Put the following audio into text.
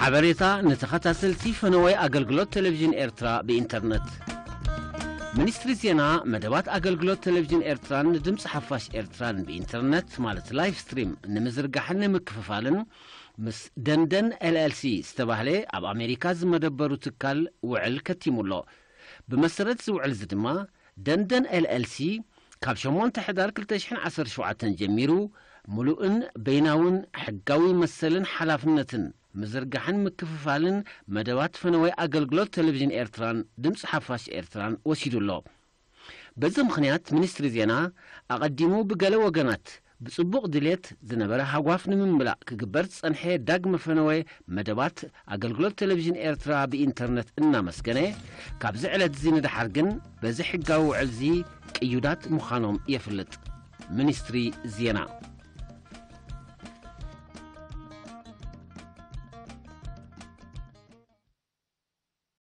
ሓበሬታ ንተኸታተልቲ ፈነወይ ኣገልግሎት ቴሌቪዥን ኤርትራ ብኢንተርነት። ሚኒስትሪ ዜና መደባት ኣገልግሎት ቴሌቪዥን ኤርትራን ንድምፂ ሓፋሽ ኤርትራን ብኢንተርነት ማለት ላይቭ ስትሪም ንምዝርጋሕን ንምክፍፋልን ምስ ደንደን ኤልኤልሲ ዝተባህለ ኣብ ኣሜሪካ ዝመደበሩ ትካል ውዕል ከቲሙ ኣሎ። ብመሰረት እዚ ውዕል እዚ ድማ ደንደን ኤልኤልሲ ካብ ሸሞንተ ሕዳር ክልተ ሽሕን ዓሰርተ ሸውዓተን ጀሚሩ ምሉእን በይናውን ሕጋዊ መሰልን ሓላፍነትን ምዝርጋሕን ምክፍፋልን መደባት ፈነወይ ኣገልግሎት ቴሌቪዥን ኤርትራን ድምፂ ሓፋሽ ኤርትራን ወሲዱ ኣሎ። በዚ ምኽንያት ሚኒስትሪ ዜና ኣቐዲሙ ብገለ ወገናት ብጽቡቕ ድሌት ዝነበረ ሃጓፍ ንምምላእ ክግበር ዝጸንሐ ዳግመ ፈነወ መደባት ኣገልግሎት ቴሌቪዥን ኤርትራ ብኢንተርነት እናመስገነ፣ ካብዚ ዕለት እዚ ንደሓር ግን በዚ ሕጋዊ ውዕል እዚ ቅዩዳት ምዃኖም የፍልጥ። ሚኒስትሪ ዜና።